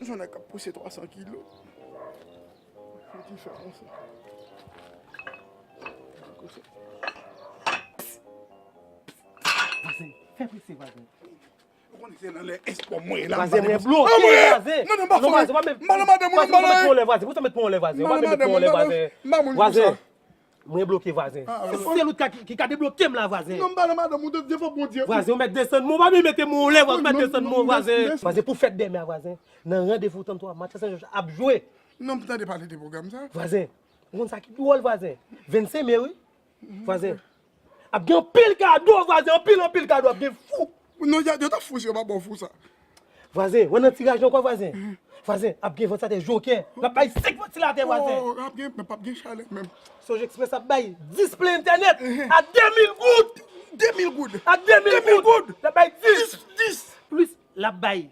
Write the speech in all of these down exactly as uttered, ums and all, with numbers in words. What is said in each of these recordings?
Yon nèg k ap pouse twa san kilo. Mwen ki fè konsa. Konsa. Vwazen, fè prese, vwazen. Ou konnen se nan lè espò mwen ye la. Vwazen, mwen bloke, vwazen. Non, non, pa fò. Vwazen, w ap met, m pa nan madanm ou non, vwazen, w ap met pon lè, vwazen. Ou sa met pon lè, vwazen. W ap met pon lè, vwazen. Vwazen. Mwen bloke, vwazen. Se sèl ou ki ka, ki ka debloke m la, vwazen. Non, m pa nan madanm ou, Bondye, fò Bondye. Vwazen, ou mèt desann mwen, ou pa vin mete mwen anlè, vwazen, ou mèt desann mwen, vwazen. Vwazen, pou fèt dèmen a, vwazen. Nan randevou trannntwa, match Sen Jòj ap jwe. Non, m tande pale de pwogram sa. Vwazen, ou konn sa ki dwòl, vwazen? Vennsenk me, wi. Vwazen. Ap gen anpil kado, vwazen, anpil, anpil kado, ap gen fou. Non, yo, yo t ap fou si yo pa ba w fou sa. Vwazen, w nan tiraj ankò, vwazen. Vwazen, ap gen vantilatè jokè. L ap bay senk vantilatè, vwazen. Oh, ap gen, men p ap gen chalè menm. Sonje Express ap bay dis plen entènèt a de mil goud. De mil goud. A de mil goud. L ap bay dis. Dis, dis. Plis, l ap bay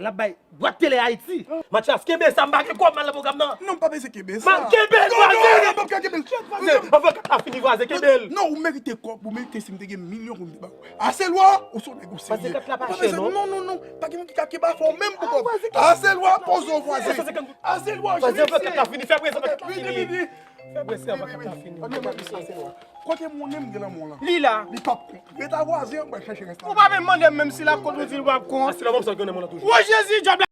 L ap bay bwat tele Ayiti. Match la, kenbe sa, m pa gen kòb, m al nan pwogram nan. Non, m pa bezwen kenbe sa. M kenbe l, vwazen. Non, non, non, m pa kenbe l. Vwazen, anvan kat la fini, vwazen, kenbe l. Non, ou merite kòb, ou merite, si m te gen milyon pou m te ba w. Aselwa, ou se yon nèg ou serye. Vwazen, kat la pa chè, non. Non, non, non, pa gen moun ki ka kenbe afè w menm pou kòb. Aselwa, poze w, vwazen. Aselwa, vwazen, anvan kat la fini, fè prezan, anvan kat la fini. Vini, vini. Fè prezan, anvan kat la fini. Kote moun m gen nan men w lan? Li la. Li p ap kont. Ret a vwazen, mwen chèche rès la. Ou pa menm mande m menm si l ap kont ou di l p ap kont. Aselwa, m ap sa gen nan men w lan toujou. O Jezi, djab la.